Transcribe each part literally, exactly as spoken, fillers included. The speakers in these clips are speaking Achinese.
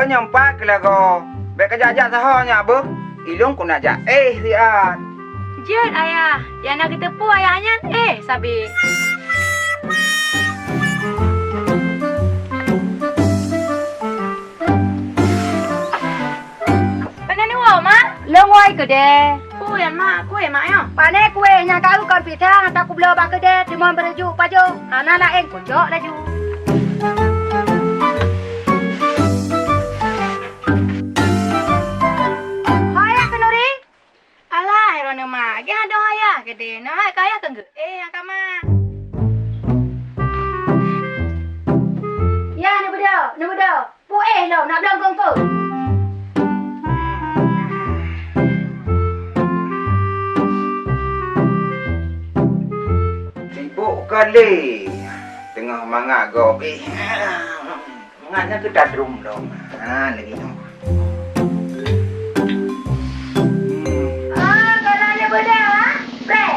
Nyoe pat keu lagoe. Bèk kajak-jak saho nyak beuh. Ilôn keuneuk jak éh siat. Jeuet, Ayah. Nyang na geuteupeue Ayah nyan éh sabe. Pane neuwoe, Mak? Lôn woe keudè. Peue nyan, Mak? Kueh, Mak, nyoe? Pane kueh nyang ka eu kon pisang, ka kubloe bak keudè, teuma beureujuk pajoh. Hana laén kucok laju. Hai, Kak Nuri. Alah, hai droeneuh, Mak. Geuh adoh Ayah keudè. Nyoe hai keu Ayah keu geuh. Eh, nyang ka, Mak. Ya, neubeudôh, neubeudôh. Puéh lom, nak bloe kungkot. Sibok kali teungoh mangat gob. Eh, mangat nyan keu tadrum lom. Ha, lagèe nyoe. Hmm. Ah, kalau ada bodoh, ah? Play.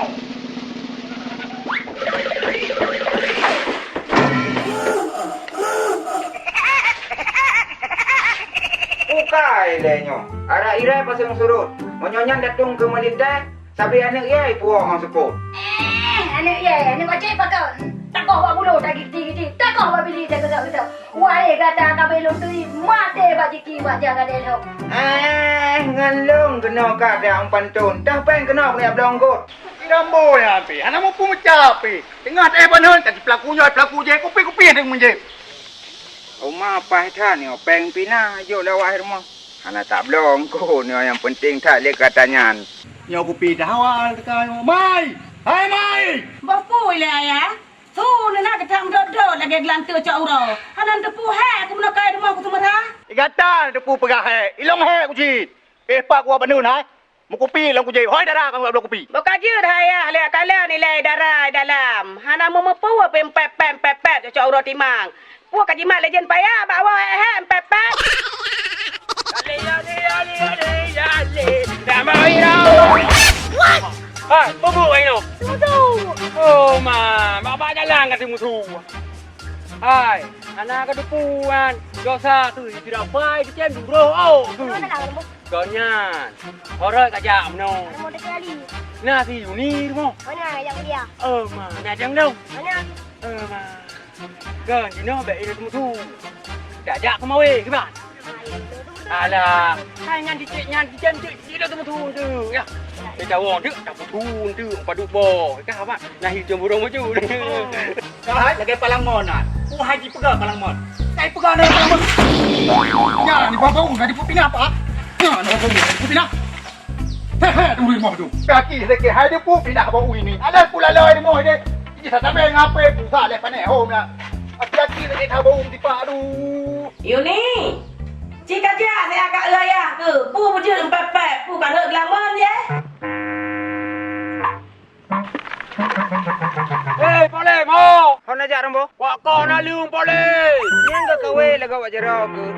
Ukai lé nyoe. Arak irai paseung surot. Meunyoe nyan datong keu meulintèe, sabe aneuk yai puwoe ngon seupôt. Eh, aneuk yai, aneuk kacé pakon. Takoh bak bulo, tagiti-giti. Takoh bak bili, tageusok-geusok. Wahé gata ka beu lôn turi, maté bak jiki, bak jaga delok. Eh, ngon lôn keunoe ka da umpan thon. Tah péng keunoe keuneuk bloe eungkôt. Kupi Rambo nyan pih, hana muphom meucah pih. Teungoh taéh banhon, ka jipeulaku nyoe, peulaku jih, kupi-kupi hana meujieb. Oma paih that nyoe, péng pih na, jok lé awak rumoh. Hana tabloe eungkôt nyoe, nyang peunteng that lé gata nyan. Nyoe kupi dah awal teuka nyoe. Mai! Hai Mai! Boh pui lé ayah? Su neunak geutam dot-dot lagèe geulanteue cok uroe. Hana neuteupeue hai aku meunoe kai rumoh ku seumeura. Gata neuteupeue peugah hai, ilong hai ku cit. Eh, pat kuwoe bandum hai. Meukupi lom kujieb, hôi dara kon bloe kupi. Boh ka jeuet hai yah, lé kalon ilèe dara dalam. Hana meumeupeue peumpet-pet, pet-pet, cocok uroe timang. Peue ka jimat lé jén paya bak woe hék-hék pet-pet. Ale, ale, ale, ale, ale. Damai rau. Hai, peue buet hai nyoe? Musu. Oh, ma, bak-bak jalan ka teuh musu. Hai, hana ka teupeue nyan. Dosa tu, tidak pai keucen duroh, oh. Mana dah, Bos? Kon nyan, horot ka jak meunoe. Ada model kali. Na si Yuni rumoh. Mana yang dia? Oh, ma, na jang dong. Mana? Oh, ma. Kon jinoe bèk ilèe teumusu. Jak-jak keumawe, kiban? Ah, ya, betul tu. Alah, hai nyan cicik nyan, cicik, cicik, cicik dah teumusu tu, ya. Kita wong tu, tak putu tu, padub boh. Ka apa? Nah, itu burung maju. Hai, lagèe palang mon nyan. Ku hai jipeugah palang mon. Kai peugah nyan palang mon. Nyan, di bawah bau, nggak dipupinah apa? Nyan, di bawah bau, nggak dipupinah. He, he, tunggu di bawah tu. Kaki sakit, hai dipupinah bau ini. Alah, pula lawai di bawah deh. Ini sasampai ngapai pusat leh panek hom nyan. Hati-hati sakit ha bau tipak, aduh. Yuni, ci ka jak saya kat ayah ke? Pu bujur empat-empat, pu ka rot gelaman je. Hei, Poleh, mo! Hana jak Rambo? Wak kah na leueng, Poleh! Nyang ka kawé lagak wak jaroe keuh.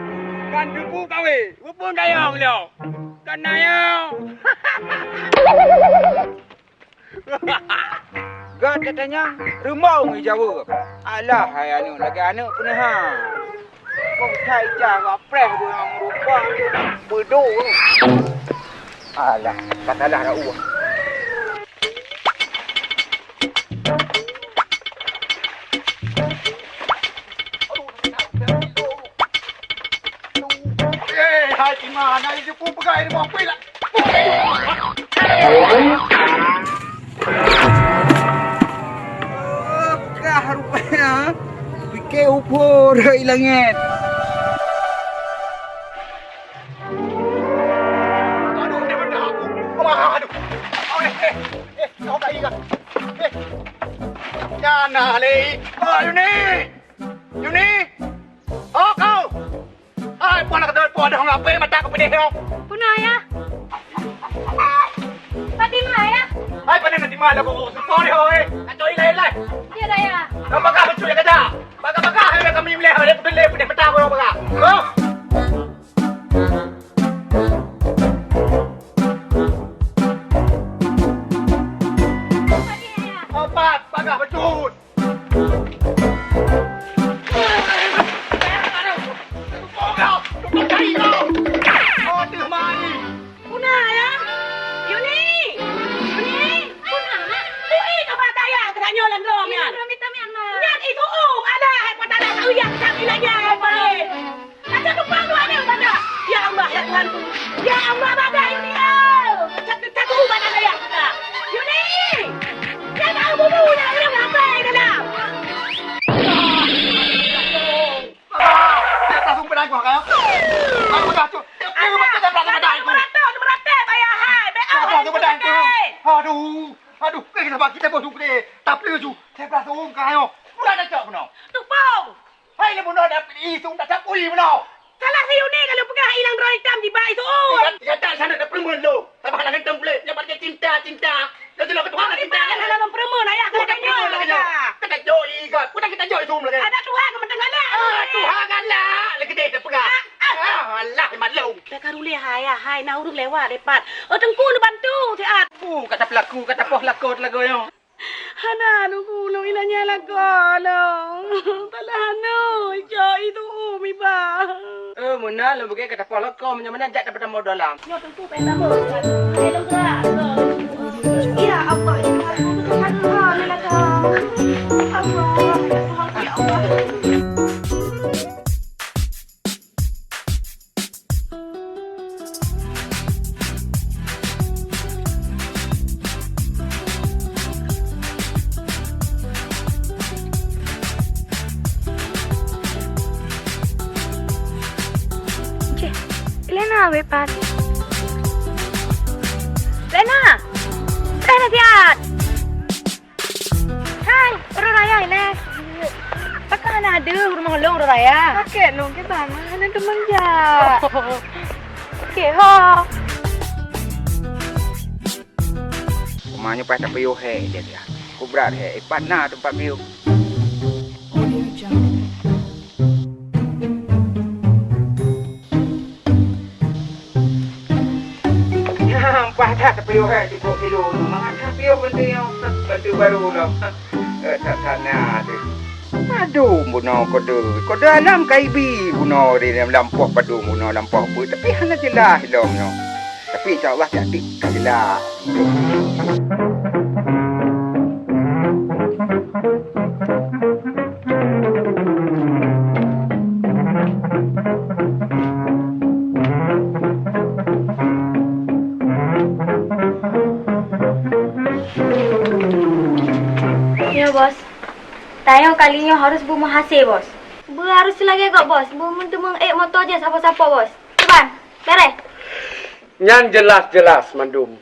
Kan teupeu kawé, muphom dayong lom. Kan na nyoe. Gata tanyong, rumoh ngi jaweueb. Alah, hai aneuk lagèe aneuk peunaha. Kong thai ja gapreh beurang rupa beudôh. Alah, ka salah dah ueh. Eh, hai Tima, na jipeu peugah ilmu apa lah? Peugah rupanya. Pike upo rhoi langét. Aduh, dia meledak aku. Wah, aduh. Oh, eh, eh, eh, kau tak ingat. Eh. Nyana, Lei. Oh, Yuni. Yuni. Oh, kau. Hai, puan nak kata puan dah ngapai mata kau pedih kau. Puna ya. Fatima ya. Hai, pada nanti malam kau setor ya, eh. Kacau ilai-ilai. Dia dah ya. Kau pakai betul ya kata. Pakai-pakai hai kami melihat oleh pedih pedih mata kau pakai. Kau. Opat, pakai betul. Nyoe lam droe nyan. Nyan itu, oh, alah, hai patah dah tahu ya, kami nanya, hai, baik. Macam tu pang dua ni, mana? Ya Allah, ya Tuhanku. Ya Allah, bagaimana Yuni, oh? Macam tu, satu ubat ada ya kita. Yuni! Jangan bubu, jangan bubu, apa yang kena? Ah! Saya tak sumpah dah, gua, kan? Aku dah tu. Dia memang tak dapat dapat aku. Merata, merata, bayar hai. Baik, tak dapat dapat aku. Aduh, aduh, kita bagi kita bos sumpah. Tapi laju, saya berasa urung kau. Mula dah cok bunoe. Tupung. Hai, le bunoe dah pilih isung dah capui bunoe. Salah si Yuni kalau peugah ilang droe itam di bak itu. Kata sana dah permen lo. Tambah nak kentang pula. Yang pakai cinta, cinta. Dah tu lah ketuhan lah cinta. Ada dalam permen, ayah kena tanya. Kata joi, kata joi sum lagi. Ada Tuhan ke mentang galak. Ah, Tuhan galak. Lagi dia dah pegang. Ah, ah. Ah, alah, maklum. Dah karuleh hai, hai, nah urung lewat depan. Oh, tengku ni bantu siat. Uh, kata pelaku, kata poh lakot lagu yang. Hana, nunggu, nunggu inanya lagu, no. Talah, no. Ijo itu, umi ba. Eh, mena lo bagi kata poh lakot, menyamana jak dapat tambah dalam. Nyoe teungku péng saboh. Hai, lôn gerak. Ya Allah, ya Tuhan, beutôi that lôn ha, lôn laka. Allah, ya Tuhan, ya Allah. Ceh, Lena weh pat. Lena! Lena siat! Hai, uroe raya ilèe. Pakon hana deuh u rumoh lôn uroe raya? Pakèk lôn kiban, hana teumanja. Oke ho. Uma nyoe paih tapiôh hék dia, dia. Kubrat hék, ipat na teumpat piôh. Nyampah that tapiôh hai cukup kilo tu. Mangat tapiôh bantu nyoe. Bantu baru lom. Eh, tak sana tu. Aduh, bunoe kode. Kode alam kaibi bunoe di dalam poh padum bunoe lam poh pe. Tapi hana jelas lom nyoe. Tapi insya Allah siat ka jelas. Nyoe, Bos. Tanyoe kali nyoe harus beumeuhase, Bos. Beu harus lagèe gob, Bos. Beu meuteumèe ék moto jih sapo-sapo, Bos. Kiban, beres. Nyan jelas-jelas mandum.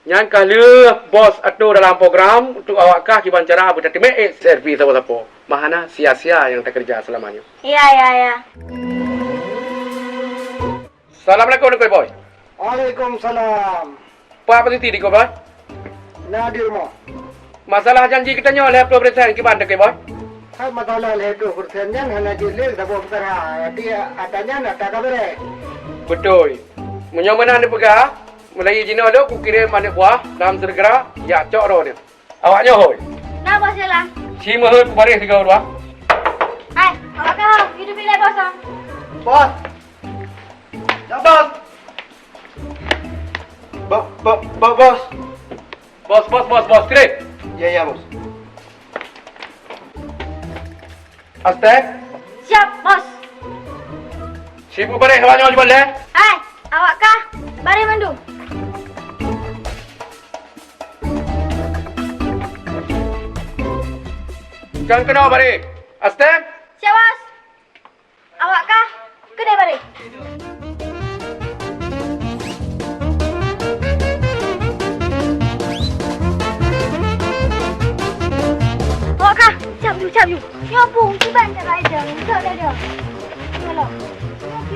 Nyan ka lheueh bos atô dalam program untuk awak kah kiban cara beutateumèe ék servis sapo-sapo. Meuhana sia-sia nyang takeureuja seulama nyoe. Ya, ya, ya. Assalamualaikum, Teungku Boy. Waalaikumsalam. Peue Pak Siti di Teungku Boy? Na di rumoh. Masalah janji geutanyoe lhèe ploh persen kiban, Teungku Boy? Hai, masalah lhèe ploh persen nyan hana jeuet lé saboh peukara. Jadi, ata nyan ata ka beureh. Beutôi. Meunyoe meunan neupeugah, Mulai jinoe lôn kukirém aneuk buah lam seugera jak cok droeneuh. Awak nyoe hôi. Na, Bos, jalan. Ci meuheuet kubaréh sigoe dua. Hai, awak kah? Hidup ilèe, Bos, ah. Bos. Ya, Bos. Bo-, bo-, bo-, Bos. Bos, bos, bos, bos, kirém. Ya, ya, Bos. Astep. Siap, Bos. Sibuk bareh awak nyoe jeuet lé? Hai, awak kah? Bareh mandum. Jangan kena bareh. Astep. Siap, Bos. Awak kah? Keudeh bareh. Awak kah? Cap ju, cap ju. Nyoe pun, kiban cara aja. Enggak ada, ada. Nyoe lah.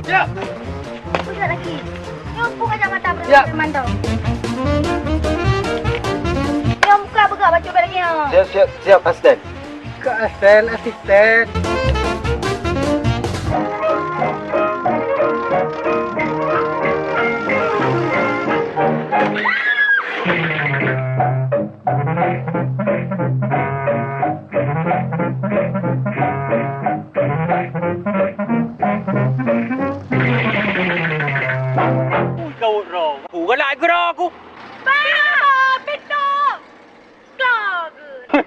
Ya. Pusat lagi. Nyoe pun kacamata. Ya. Mantap. Nyoe muka begak baca balik nyoe. Siap, siap, siap, asisten. Kak asisten, asisten. Kau roh. Aku galak gura aku. Bah, betul. Kau ke?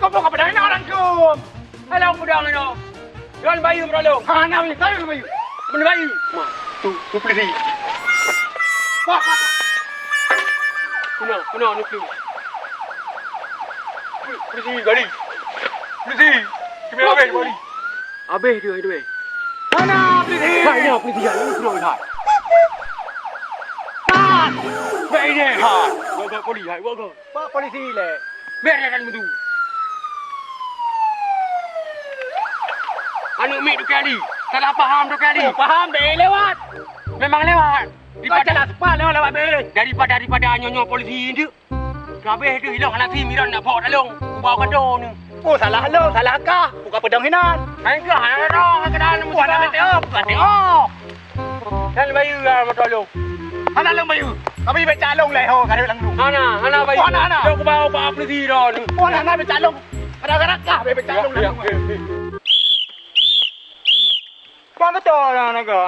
Kau buka pedang ni orang kum. Alah pedang ni. Yon bayeue meuralong. Ha, na bayeue, na bayeue. Mana bayeue? Ma, tu, tu polisi. Wah, wah. Kuna, kuna, ni tu. Polisi, gali. Polisi. Kami habis, gali. Habis tu, habis tu, eh. Mana polisi? Hai, ya, polisi, ya, ini sudah, hai. Hai. Baik ni, hai. Bawa, bawa polisi, hai, bawa, bawa. Pak polisi le. Biar dia kan betul. Aneuk miet tu kali. Salah paham tu kali. Oh, paham deh lewat. Memang lewat. Daripada jalan sepat lewat, lewat deh. Daripada, daripada nyoe-nyoe polisi tu. Habis tu hilang anak si Miran nak bawa tolong. Ubah kata ni. Oh, salah lo, salah kah? Bukan pedang hinan. Hai kah, hai dah, hai kah dah. Wah, nak tengok, bukan tengok. Hana bayeue, ah, moto lôn. Hana lôn bayeue. Tapi becak lôn lé ho, ka lôn lôn. Hana, hana bayeue. Oh, hana, hana. Lôn kuba ubak polisi dah ni. Oh, hana, hana becak lôn. Ada garak kah becak lôn lôn. Bang betul dah naga.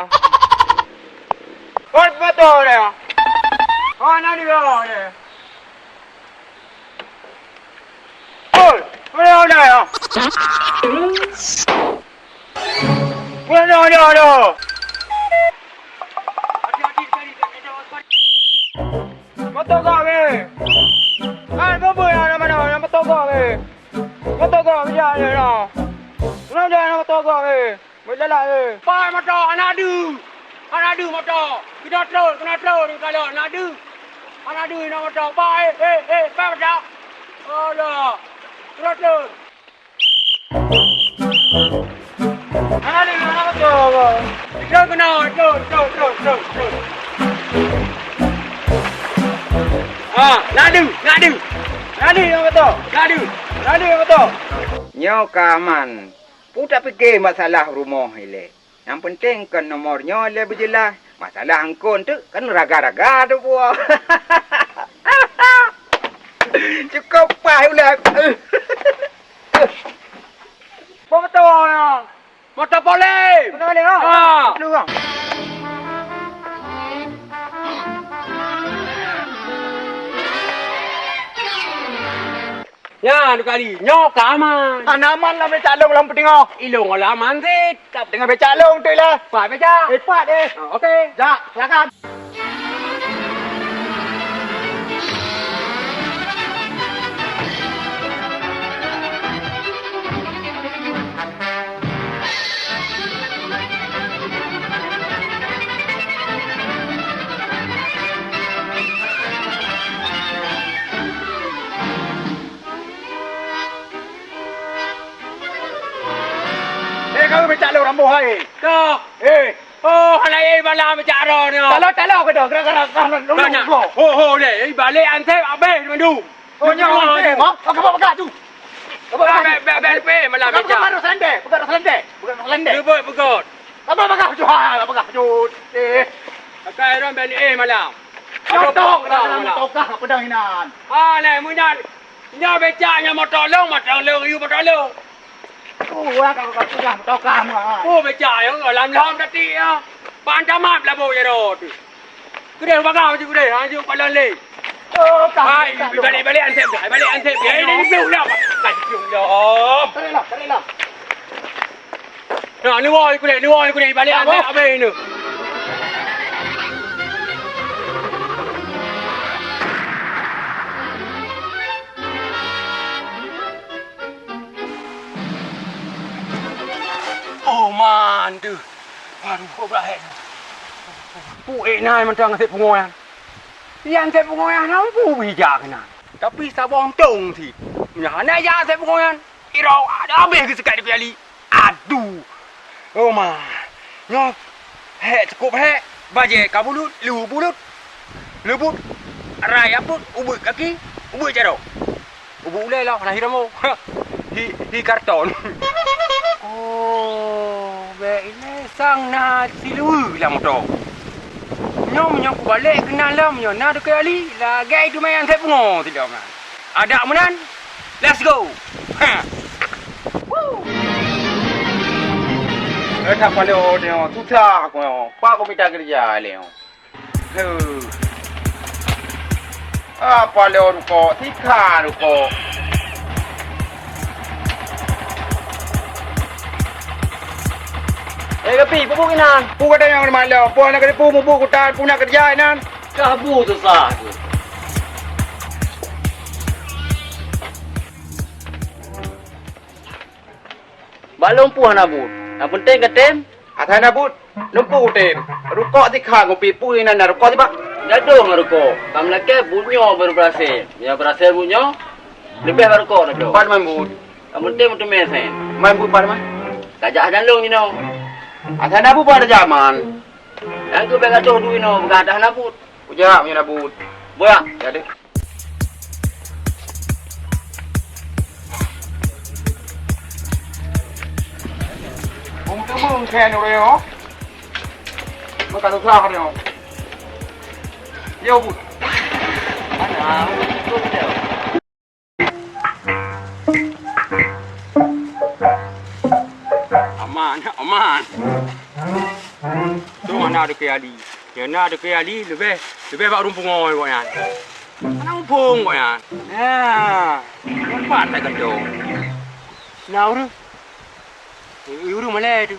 Oi, betul dah. Hana deuh, ya. Oi, mana ada ya? Mana ada, ada? Motor kau ke? Hai, kau boleh nama nama motor kau ke? Motor kau bijak je lah. Kenapa jangan motor kau ke? Boleh jalan ke? Pai motor, anak adu. Anak adu motor. Kita terus, kena terus ni kalau anak adu. Anak adu nak motor. Pai, eh, eh, eh, pai motor. Alah. Terus, terus. Anak adu, anak motor. Terus kena, terus, terus, terus, terus, terus. Ah, nak adu, nak adu. Nak adu yang motor. Nak adu. Nak adu yang motor. Nyoe ka aman. Peue tapike masalah rumoh ilée. Nyang penting kon nomor nyoe lé beujeulaih. Masalah angkon teuk kan raga-raga teupeue. Cukôp paih ulée. Peue meutoe nyoe? Motor polém. Motor polém, ha? Ha. Lu, bang. Nyan, dua kali. Nyoe ka aman. Hana aman lah becak lôn lam peuteungoh. Ilôn lah aman cit. Ka peuteungoh becak lôn tu lah. Pat becak. Eh, pat eh. Ah, okey. Jak, silakan. Eh, kamu becak lo rambuh hai. Dah. Eh. Oh, hana eh malam becak aro ni. Talo, talo ke dah, gara-gara kah nak dulu. Ho, ho, deh. Eh, balik ansep habis mandum. Oh, nyoe ansep. Apa, apa, apa tu? Apa, apa? Bek, bek, bek, bek, malam becak. Apa, apa, selendek? Apa, apa, selendek? Apa, apa, selendek? Dia buat pegot. Apa, apa, apa tu? Eh. Pakai rom beli eh malam. Contoh, apa, apa, apa, tokah pedang hinan. Ah, lai, munyan. Nyoe becak nyoe motor lôn, motor lôn, yue motor lôn. Oh, wah, ka, ka, ka, ka, motor kah, mah. Oh, becak nyoe, lam-lam tadi, ya. Pan tamat lah, boh, ya, rot. Keudeh, bagah, maju keudeh, ha, jeuet palon lé. Oh, kah, hai, kah, balik, balik, ansep, balik, ansep. Eh, ini, ini, udah. Kacung, ya. Tarik lah, tarik lah. Nah, ni woi kulai, ni woi kulai, balik abang, abang ni. Oh, man tu. Aduh, kok berakhir. Puek nai mantong ngasih pungo nyan. Yang ngasih pungo nyan, nampu bijak kena. Tapi saboh untông cit. Nyan hana jak ngasih pungo nyan. Irau ada habéh geusekat di kuyali. Aduh. Oh ma. Nyoe hék cukôp hék. Bajée ka bulut, lu bulut. Leubut. Rai aput, ubeut kaki, ubeut jaroe. Ubeut ulée lah, lahé ramoe. Hi, hi karton. Oh, bék ilée sang na siluweue lam moto. Nyoe meunyoe kubalek keunan lom nyoe na deukoi ali, lagée teuma nyang sép pungo sidom na. Adak meunan, let's go! Ha! Eh, that paloe nyoe, susah aku nyoe. Pak ku mita keureuja lé nyoe. Heuh. Apa lé rukok, sikha rukok. Eh, Gapi, peue buet inan? Peue gata nyang meumalô? Peue hana keuneuk peue mubuet kutan, peue na keureuja inan? Kah bu susah tu. Bak lôn peue hana buet. Nyang penting ka tem. Asai na buet, lôn peue tem. Rukok sikha ngupi peue inan na rukok sibak. Gadôh ngon rukok. Ka meulakée buet nyoe baru beurasé. Meunyoe beurasé buet nyoe, leubeh bak rukok na bloe. Pat man buet. Nyang penting meuteumé sen. Man buet pat man. Ka jak dan lôn jinoe. Asai na buet pada jaman. Nyang keu bék gadôh duek inoe, peugah dah na buet. Kujak meunyoe na buet. Boyak. Jadi. Bung teumeng khen ureueng nyoe. Meuka susah nyoe. Yo, buet. Mana? Aman, aman. Tu mana ada kali. Nyang na deukoi ali leubeh, Leubeh bak ureueng pungo gobnyan. Hana muphom gobnyan. Nah, nyan pat that gantong. Na ureueng. Eh, ureueng malèe tu.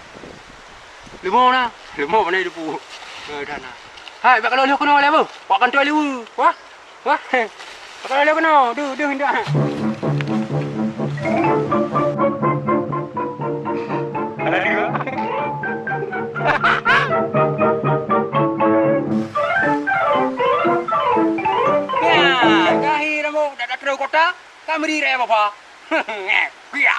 Leumo na. Leumo mana dipu. Eh, dah na. Hai, bak kalon lheueh keunoe lé, boh. Bak kantô liweue. Wah. Wah. Bak kalon lheueh keunoe. Deuh, deuh, indak. Ya, gahi rambut dak dak terus kota, ka meri raya bapa. Kuya.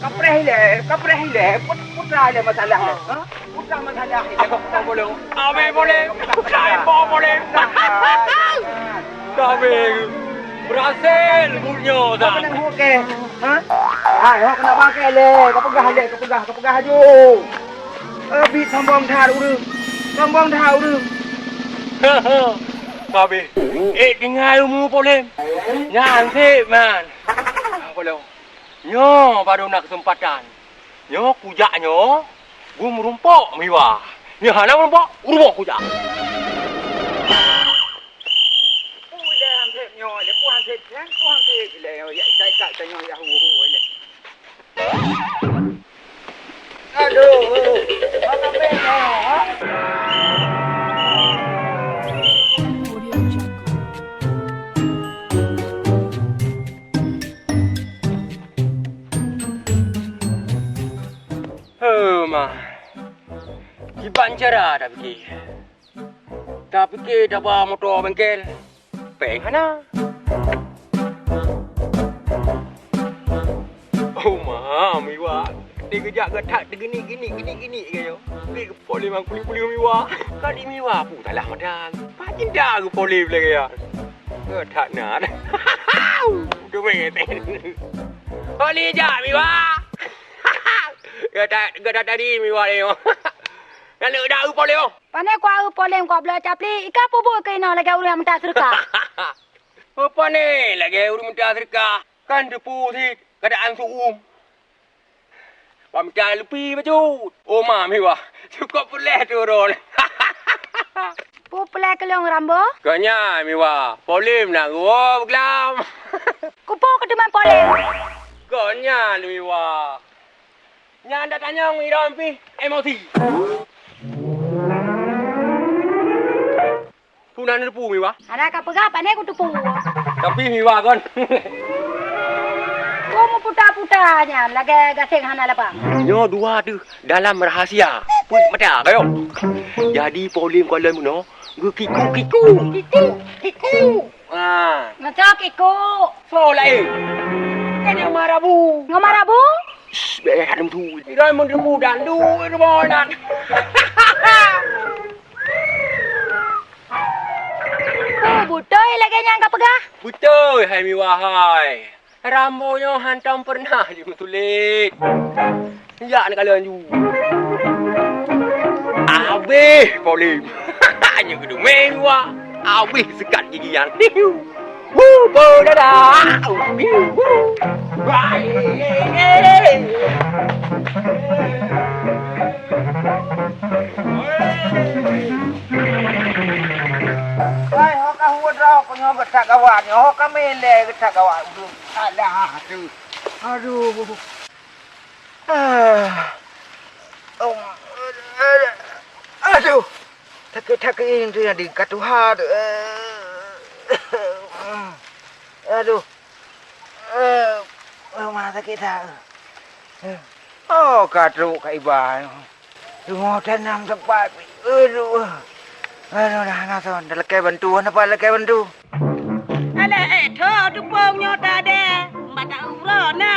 Kapreh ilèe, kapreh ilèe, put-, putra ilèe masalah lé, ha? Putra masalah ilèe. Apa boleh? Apa boleh? Apa boleh? Tapi berhasil buet nyoe, Ustaz. Apa nak buet ke? Ha? Hai, ho keuneuk bangke lé, kapeugah lé, kapeugah, kapeugah aju. Eh, bit sombong that ureueng. Sombong that ureueng. Ka abéh. Eh, tinggai umu polem. Nyan seb man. Polem. Nyoe baru na keuseumpatan. Nyoe kujak nyoe, gumeurumpok miwa. Nyoe hana meurumpok, uruboh kujak. Ulèe han seb nyoe, lé puhan seb, nyan puhan seb lé, ya ikat-ikat tanyoe ya hu-hu lé. Aduh, mana beda, ha? Heuh, ma. Kiban cara tapike. Tapike taba moto bengkel. Péng hana. Oh, ma, miwa. Di geujak geutak teugeunik-geunik, geunik-geunik keu nyoe. Di geupoleh mang kuli-kuli miwa. Ka di miwa pu salah mata. Pacinta geupoleh lagèe nyan. Geutak na. Duit. Poleh jak miwa. Geutak, geutak tadi miwa nyoe. Nyan leudak geupoleh. Pane kuaeu polem kok bloe capli, i ka peubuet keu inoe lagèe ureueng meuta seudeukah. Peue pane lagèe ureueng meuta seudeukah, kan teupeue cit keuadaan su'um. Bak meuta lupi bacut. Oma miwa, cukôp peureulèe turôn. Peue peureulèe keu lôn Rambo? Gobnyan miwa, polem na geuwoe beuglam. Kupo keu teuma polem? Gobnyan miwa. Nyan dak tanyong idong pih emosi. Peue na neuteupeue miwa? Hana ka peugah, pane kuteupeue. Tapi miwa kon. Kok meuputa-puta nyan lagèe gaseng hana lapang. Nyoe dua teuh dalam rahasia. Peuet mata kayong. Jadi polem kalon bunoe geukiku-kiku. Kiku, kiku. Ah. Ngecok iko. Soe laén? Kan nyang marabu. Ngon marabu? Shh, bèk hana meusu. Irai meundebu dan duek rumoh nan. Oh, beutôi lagèe nyang ka peugah? Beutôi, hai miwa hai. Rambo nyoe hantom peureunah jimeutulék. Jak neukalon ju. Abéh polem. Nyoe keudumé wa. Abéh seukat gigi nyan. Hu, bo dada. Hu. Hai, ho ka huwet droe, nyoe geutak gawat, nyoe ho ka mélée geutak gawat. Alah, aduh. Aduh. Ah. Oh. Aduh. Sakét-sakét ini tu yang dikatuha tu. Aduh. Eh, rumah sakit dah. Oh, ka trok ka iba. Rumoh tanam teumpat. Aduh. Aduh, dah hana son. Dah lakèe bantu, hana pat lakèe bantu. Alah, eh, tho, tupông nyoe tadé. Bak ta uroe na.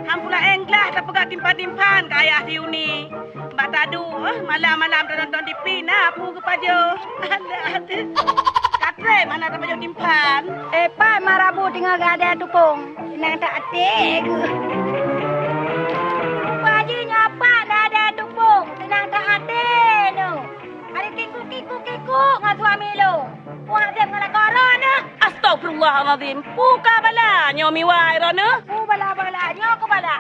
Han pula éng glah tapeugah timpan-timpan keu ayah si Uni. Bak tadu, eh, malam-malam tanonton T V na peue geupajoh. Alah, aduh. Ka trép hana tapajoh timpan. Eh, pat marabu teungoh geuadai tupông. Seunang that até keuh. Rupa jih nyoe pat na ada tupông, seunang that até nyoe. Ada kikuk-kikuk-kikuk ngon suami lôn. Puah Azim ngon lakoe droeneuh. Astagfirullahalazim. Peue ka bala nyoe miwa droeneuh? Peue bala-bala? Nyoe keuh bala.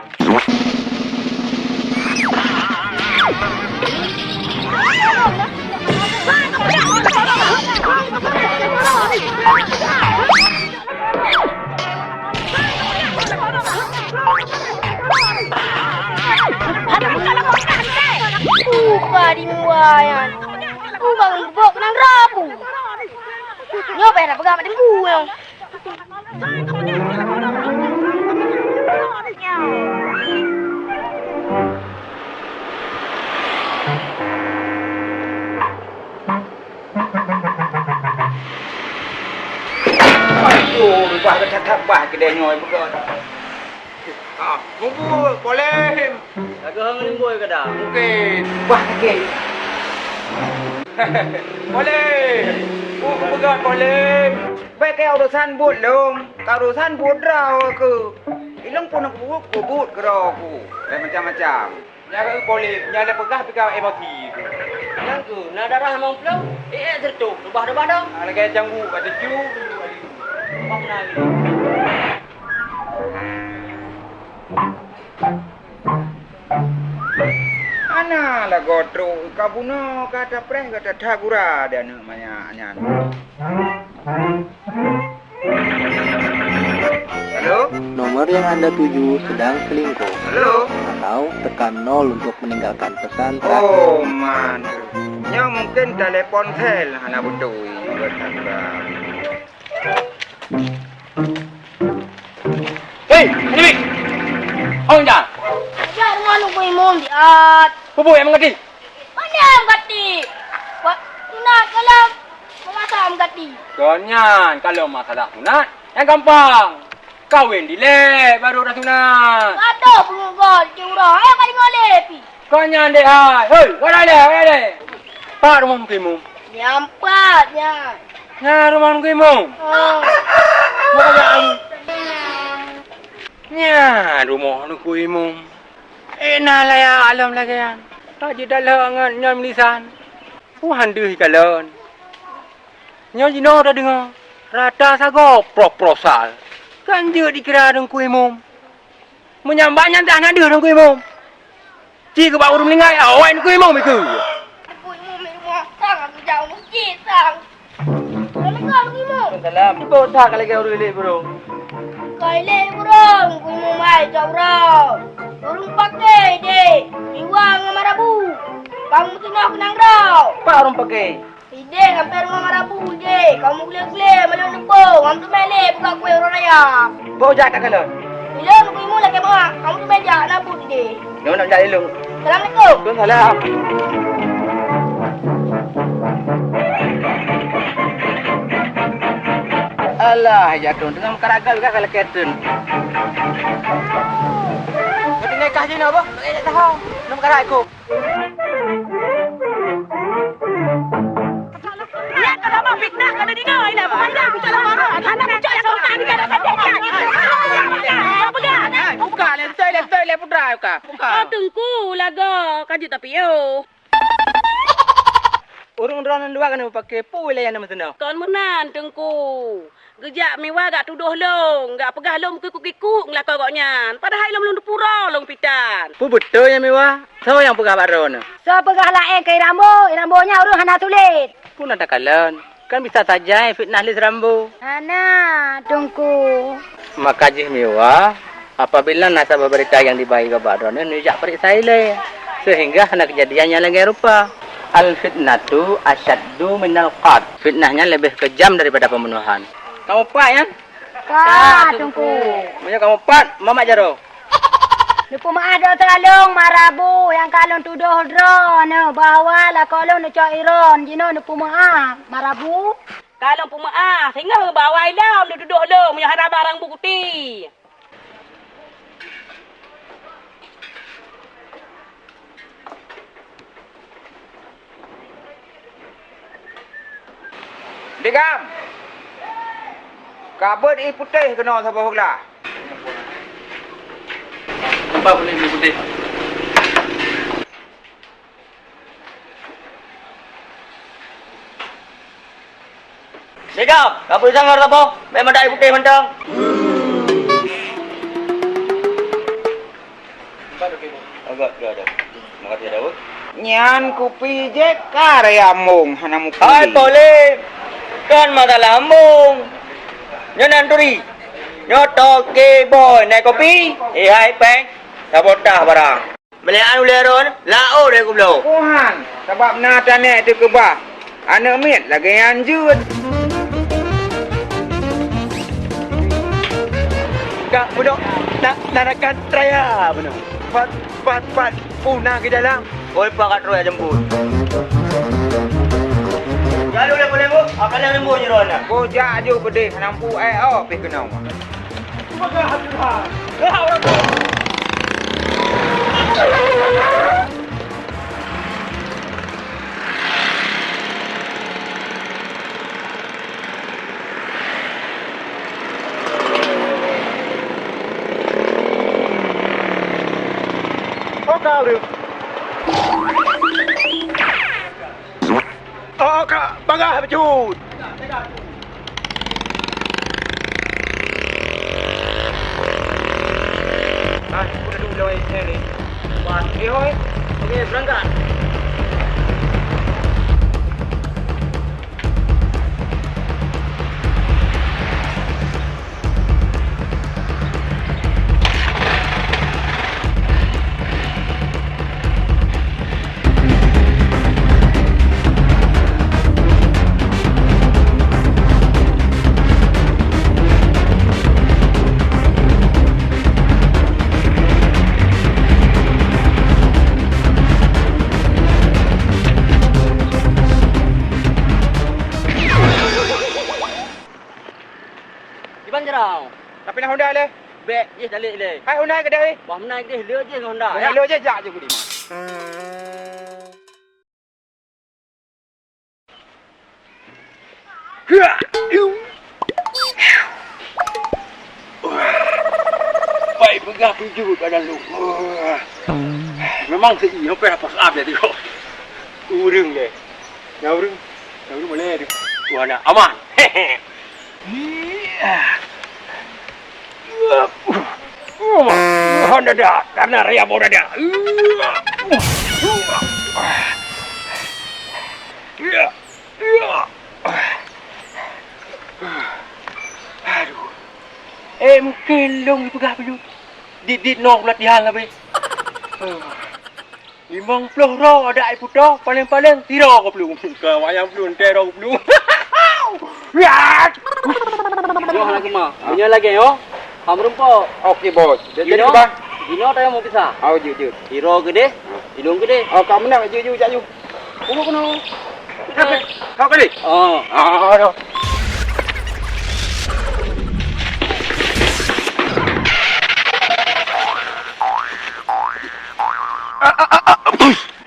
Wah, nyan. Ku bang bok keunong rabu. Nyoe payah peugah mak teungku nyoe. Aduh, bah gata that bah keudeh nyoe beugöt. Ah, mubuet, polem. Lagu hang limboi kada? Mungkin. Bah, mungkin. Polem. Uh, beugöt polem. Bèk keu urusan buet lôn. Ka urusan buet droe keuh. Ilôn pun kubuet, kubuet keudroe ku. Bèk macam-macam. Nyan keuh polem, nyan lé peugah pih ka emosi. Nyan keuh, na darah limong ploh, ék-ék sireutoh, reubah-reubah dong. Ah, lagèe canggu, kata cu. Reubah na lé. Hana lagoe trok ka bunoe, ka tapreh, ka tatagura di aneuk manyak nyan. Halo? Nomor yang Anda tuju sedang selingkuh. Halo? Atau tekan nol untuk meninggalkan pesan terakhir. Oh, man. Nyoe mungkin telepon sel hana beutôi. Hei, Nibik! Hong jan! Ajak rumoh Teungku Imum jiat. Peue buet nyang meugati? Pane meugati? Wa-, sunat ka lom, meunasah meugati. Kon nyan, ka lom masalah sunat, nyang gampang. Kawen dilèe, baru tasunat. Gadoh peungeut gol, cit uroe, ayah ka deungoe lé pih. Kon nyan deh hai. Hei, warai lé, warai lé. Pat rumoh Teungku Imum? Nyan pat nyan. Nyan rumoh Teungku Imum? Oh. Nyan rumoh Teungku Imum. Eh, na laya alom lagèe nyan. Ka jidalhok ngon nyoe meulisan. Tuhan deuh ikalon. Nyoe jinoe tadeungoe, rata sagoe proh-proh sal. Kan jeuet dikira Teungku Imum. Meunyan bak nyan dah na deuh Teungku Imum. Ci keu bak ureueng meuninggai, awai Teungku Imum ikeu. Teungku Imum i rumoh sang, aku jak u meuseujid sang. Assalamualaikum, Teungku Imum. Waalaikumsalam. Boh that ka lagèe ureueng ilèe burông. Ka ilèe burông, Teungku Imum hai, cok uroe. Ureueng paké ideh, Miwa ngon Marabu. Ka meutunoh keunong droe. Pat ureueng paké? Ideh, sampoe rumoh Marabu ideh, ka meugulé-gulé, malôn neupông, ngon teumé lé buka kueh uroe raya. Boh jak takalon. Ilôn Teungku Imum lakèe meuah, ka meuteumeujak na buet ideh. Nyoe na jak ilôn. Assalamualaikum. Waalaikumsalam. Alah, ya Tuhan, teungoh meukarat gèt ka lakèe treun. Kau tinggai kah jinoe boh, tak payah tahu. Nang meukarat ikôt. Nyan ka lama fitnah, ka deungoe inan peumandang, ka lama roh, hana mucok nyang ka utang, ka lama fitnah. Peugah. Buka, lé, beutôi, lé, beutôi, lé, putra, buka. Buka. Oh, Teungku, lagoe, ka jeuet tapiôh. Ureueng droeneuh dua keuneuk paké peue lé nyang na meuteunah? Kon meunan, Teungku. Geujak Miwa gak tudoh lôn, gak peugah lôn meukikuk-kikuk ngeulakoe gobnyan, padahai lôn, lôn teupue droe lôn pitan. Peue beutôi nyan Miwa? Soe nyang peugah bak droeneuh? Soe peugah laén keu i Rambo, i Rambo nyan ureueng hana sulet. Peue na takalon? Kan bisa saja fitnah lé si Rambo. Hana, Teungku. Maka jih Miwa, apabila na saboh beurita nyang diba bak droeneuh, neujak peuriksa ilèe, seuhingga hana keujadian nyang lagèe rupa. Al-fitnatu asyaddu minal qatl. Fitnah nyan leubeh keujam daripada pembunuhan. Kamoe pat nyan? Ka, Teungku. Meunyoe kamoe pat, mamak jaroe. Neupeumeu'ah droe seuralong, Marabu, nyang ka lôn tudoh droeneuh bahwa lakoe lôn neucok iron, jinoe neupeumeu'ah, Marabu. Ka lôn peumeu'ah, singoh bahwa ilôn neutudoh lôn, meunyoe hana barang bukeuti. Digam! Ka beuet ié putéh keunoe saboh glah. Empat puluh ié putéh. Sigap, ka peue sangor saboh, bèk meudak ié putéh mantong. Agak dah ada. Makasih, Daud. Nyan kupi jeh ka raya mong hana mupi. Hai, Polem. Kan masalah mong. Nyoe nan turi. Nyoe toke boy naik kopi. Eh, hai, peng. Sabotah barang. Peuliaan ulèe droeneuh, laôt lé kubloe. Tuhan, sabab na tanèk teukeubah, aneuk miet lagèe nyan jeuet. Ka peunoh na, na rakan raya peunoh. Pat, pat, pat, puna keu dalam. Oi, pakat roh jemput. Lalu lé boleh bu, apa lé bu jiro na? Kujak aju beudeh nampu eh oh pih keunoe. Oh, kau tu. Oh, ka bagah bacut. Ah, aku dah dulu lawan Ismail ni. Wah, eh, hoi. Okey, berangkat. Iban jarau. Tapi na Honda lé. Bèk jih talek lé. Hai Honda keudeh. Wah, meunan keudeh, le jih ngon Honda. Wah, ya. Le jih jak je kudi. Pai peugah peujeuet badan lôn. Memang seuih, sampai dah pas abis tengok. Ureueng deh. Nyang ureueng, nyang ureueng boleh deh. Wah, nak aman. Hana dada, karena raya bau dada. Aduh. Eh, mungkin long dipeugah baju. Dit-dit nong pelatihan lah, be. Limong ploh droe adak ai putôh, paleng-paleng sidroe keuplueng. Ka wayang plueng, teuh droe keuplueng. Yoh lah keumah. Meunyoe lagèe nyoe, ham rumpok. Oke, bos. Jadi, jinoe, bang. Jinoe tayong meupisah. Oh, jeuet, jeuet. Sidroe keudeh, ilong keudeh. Oh, ka meunan, jeuet, jeuet, jak ju. Tunggu keunoe. Kau kali? Oh. Ah, aduh.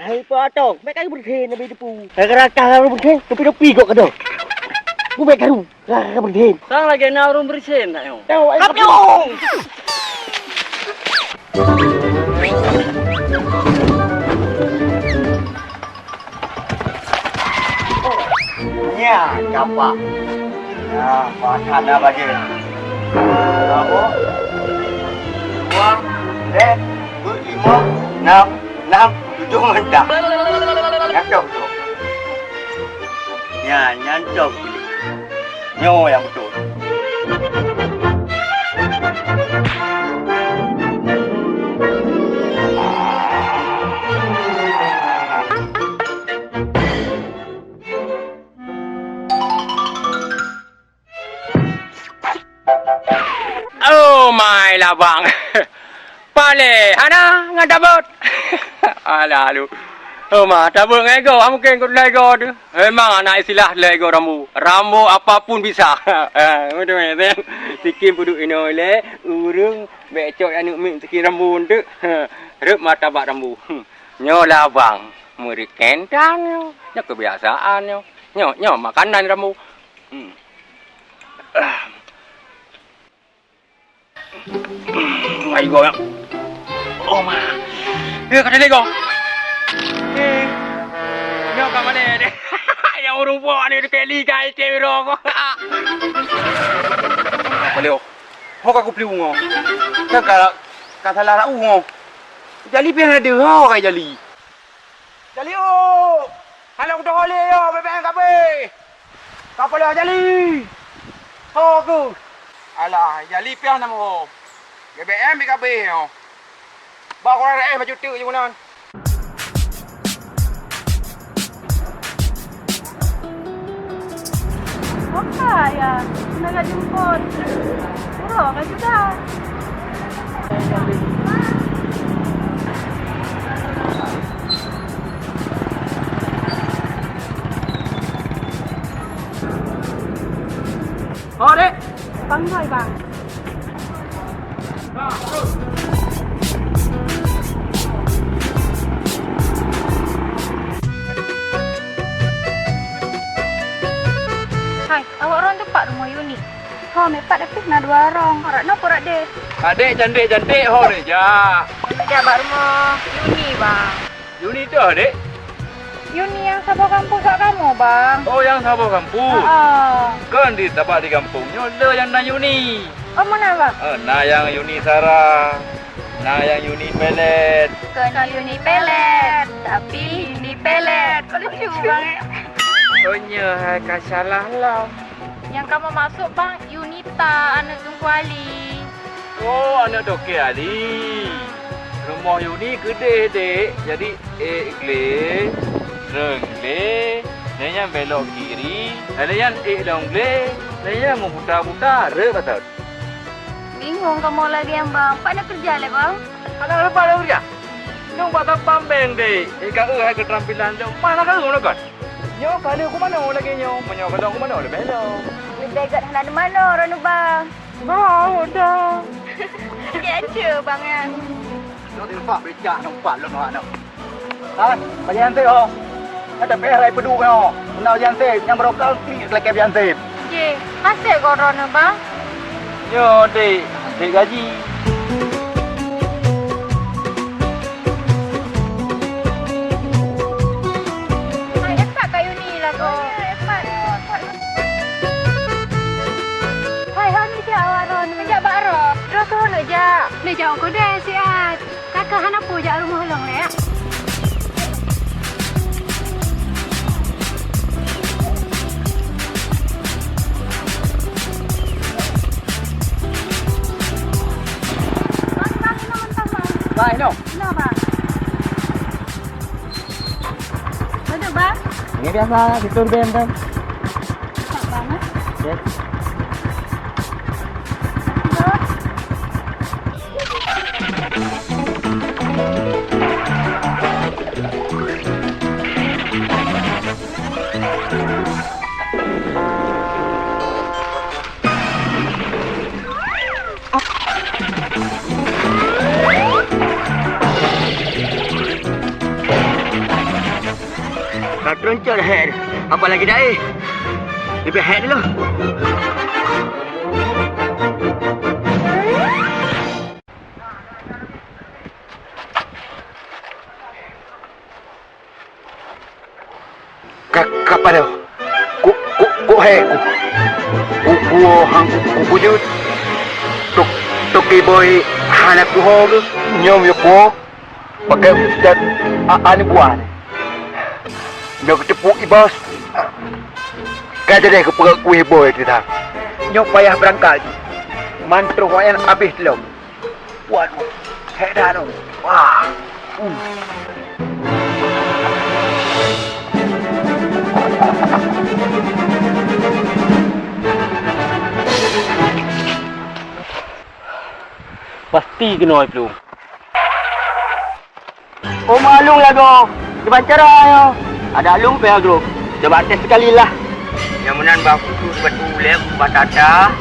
Hai, Pak Atong, bèk karu beureusen, Nabi Depu. Gara-gara karu beureusen, topi-topi gok keudong. Bu bèk karu, gara-gara beureusen. Sang lagèe na ureueng beureusen, nak nyoe. Tahu, ai. Kap nyoe. Nyan, gampang. Nah, pakat dah bagi. Satu, dua, tiga, empat, lima, enam, enam, tujuh, mantap. Nyan cok tu. Nyan, nyan cok. Nyoe nyang beutôi. Oh my labang. Palé hana ngon tabot. Alah lu. Oh ma, tabot ngon ego, ah, mungkin keu lego tu. Memang anak istilah lego rambu. Rambu apapun bisa. Ah, betul kan? Sikim peuduek inoe lé, ureueng bèk cok aneuk miet sikim rambu tu. Reup mata bak rambu. Nyoe labang. Murit kentan nyoe. Nyoe kebiasaan nyoe. Nyoe, nyoe makanan rambu. Hmm. Ai goe. Oh ma. Eh, kata dia kau. Eh. Nyoe ka mana dia? Yang urung po ni dekat li kai cewek rokok. Apa leo? Ho ka kupliu ngo. Kan ka, ka salah rau ngo. Jali pian ada ho kai jali. Jali, oh! Hana kudoh lé yo, B B M kabeh. Ka paloh jali. Ho ku. Alah, jali piah nama ho. B B M kabeh ho. Bak ureueng rayeuk maju teuk jih meunan. Oke, ya. Kena jemput. Uroe ka sudah. Oh, Dek. Bang Roy, Bang. Hai, awak ron teupat rumoh Yuni. Ho, meupat tapi na dua rong. Rat na perat deh. Adek cantik-cantik ho deh jak. Kami jak bak rumoh Yuni, Bang. Yuni toh, Dek? Yuni nyang saboh kampus bak kamoe, Bang. Oh, nyang saboh kampus? Heeh. Kon di tabak di gampông nyoe le nyang na Yuni. Oh, meunan, Bang? Eh, na nyang Yuni Sara, na nyang Yuni Pelet. Kon Yuni Pelet, tapi Yuni Pelet. Oh, lucu, Bang, eh. Oh, nyoe hai ka salah lom. Nyang kamoe maksud, Bang, Yunita, aneuk Teungku Ali. Oh, aneuk Toke Ali. Rumoh Yuni keudeh, Dek. Jadi, ék glé, treun glé, lheueh nyan belok kiri, lheueh nyan ék lom glé, lheueh nyan meubuta-buta, rhot patot. Bingung kamoe lagèe nyan, Bang. Pat na keureuja lé, Bang? Hana leubeh lôn keureuja. Nyoe bak sampang beng, Dek. Ék ka eu hai keuteurampilan lôn. Mana ka eu ngon kon? Nyoe ka lheueh kumanoe lagèe nyoe, meunyoe ka lheueh kumanoe leubeh lom. Leubeh gèt hana teumanoe droeneuh, Bang. Bah, udah. Gèt aja, Bang, nyan. Nyoe teumpat becak, teumpat lôn awak nyoe. Hai, bagi anseb ho. Ada pih rai peuduek nyoe. Meunyoe bagi anseb, nyang barokah klik lagèe bagi anseb. Jih, hasé goh droeneuh, Bang? Nyoe, Dek, Dek gaji. Hai, epat kayu ni lah, Kak. Hai, ho ni jak awak droeneuh. Jak bak droe. Droe turun jak. Ni jak u keudè siat. Kakak hana peue jak rumoh lôn lé. Bang, bang, inoe mantong, bang. Bang, inoe. Inoe, bang. Betul, bang? Ini biasa, fitur band kan. Cakep banget. Yes. Terus? Ka teuruncot head, apalagi dae. Leubeh head dulu. Ka, ka padub. Ku, ku, ku he ku. Ku, ku hang ku, ku kujut. Tok, toke boy hana kuho ke? Nyom yo kuho. Pakai ustaz a, aneuk buah. Nyoe geuteupeue i bos. Ka jadi keupeue kueh boy teuta. Nyoe payah beurangkat. Mantrok nyan abéh teulom. Waduh, hebat tu. Wah. Uh. Pasti keunoe plueng. Oh, maklum lah, Gob. Kiban cara nyoe. Ada lôn pih, Gob. Coba tes sekali lah. Nyang meunan bah kutu batu ulèe, bah tata,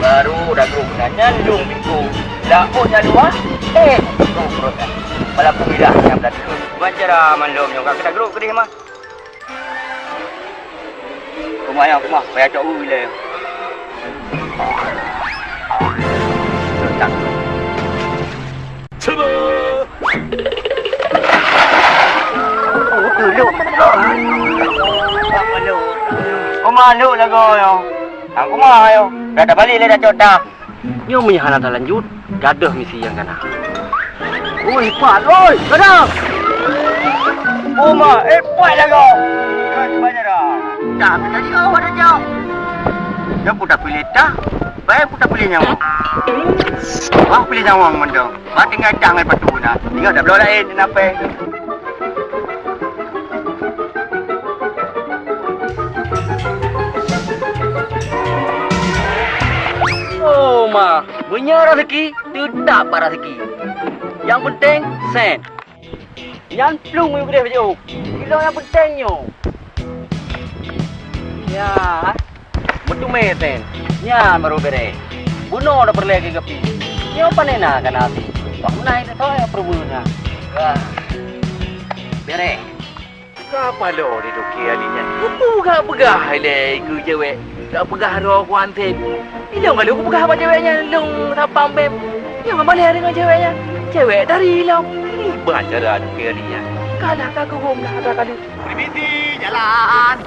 baru dah Gob meunan. Nyan lôn pintoe. Dak oh nyan luwa. Eh, Gob rot nyan. Walaupun ilah nyang dah dulu. Kiban cara mandum nyoe ka kita Gob keudeh mah. Rumah yang rumah, payah cok ui leh. Letak. Cuba. Oh, tu, tu. Oh, malu. Oh, malu lah kau, yo. Aku mah, yo. Dah tak balik leh, dah cok tak. Nyoe meunyoe hana talanjut, gadôh misi nyang kana. Oi, pat, oi, gadôh! Uma, eh, pat lagoe! Dah, tadi awak dah jawab. Dah pun dah pilih dah. Baik, putar pilih nyawong. Wah, pilih nyawong mantong. Wah, tinggai cang ngon patu na. Ingat dak bloe laén na péng. Oh, ma, meunyoe raseuki, teutap bak raseuki. Nyang peunteng, sen. Nyan plueng meubeudeh bajôh. Ilong nyang peunteng nyoe. Ya, meuteumé sen. Nyan barô bèrèh. Bunoe na peureulèe keu geupi. Nyoe pane na ka na até. Bak meunan teutoe nyang peureubeuet na. Wah. Bèrèh. Ka paloe di toke ali nyan. Kupeugah-peugah ilèe keu cewek. Ka peugah droe kuanten. Ilong ka lheueh kupeugah bak cewek nyan lôn sapam bèe. Nyang ka malèe deungon cewek nyan. Cewek tari ilong. Iban cara toke ali nyan. Kalah ka keuhom dah atra kali. Permisi jalan.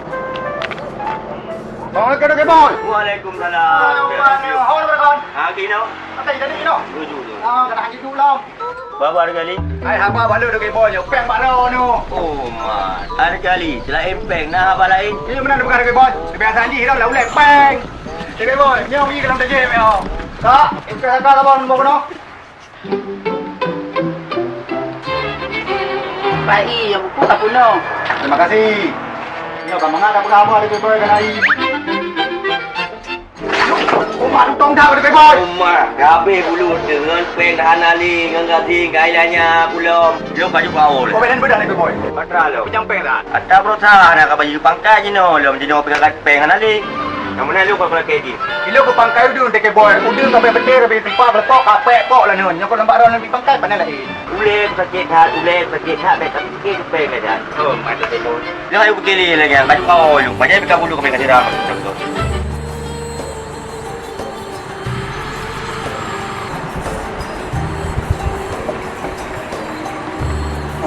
Assalamualaikum, Toke Boy. Waalaikumsalam. Waalaikumsalam. Hana beurakan? Ha, gino. Atai tadi gino. Tuju tu. Ah, kena haji dulu lom. Baba ada kali. Hai, haba balu Toke Boy, nyoe péng bak droeneuh. Oh, mat. Ada kali, selain péng, na haba lain? Iya, meunan peugah Toke Boy. Kebiasaan jih dah lah ulèe péng. Toke Boy, nyoe pergi ke dalam tajih, yo. Kak, ikut kakak abang mau kena. Pai, ya buku tak punoh. Terima kasih. Nyoe ka mangat dah peugah haba Toke Boy kan ai. Uma tutong dah Toke Boy. Uma, habéh bulut deungon péng dah hana lé ngon gasing kai lanya kulom. Lom baju kaul. Kau beden bedah Toke Boy. Patra lo. Penyang péng dah. Ata berusaha nak ka baju pangkai jinoe lom jinoe pegang péng hana lé. Kamu nak lu kau kena kayak gini. Ilo ke pangkai udun Toke Boy. Udun sampai betul tapi tempat berpok kapek pok lah nun. Nyokot nampak orang lebih pangkai pandai lain. Ulèe sakét that, ulèe sakét that, bèk sakét péng dah. Oh, mata Toke Boy. Jangan ayo kekili lagi, baju kau lu. Macam bika bulu kami kasih ram.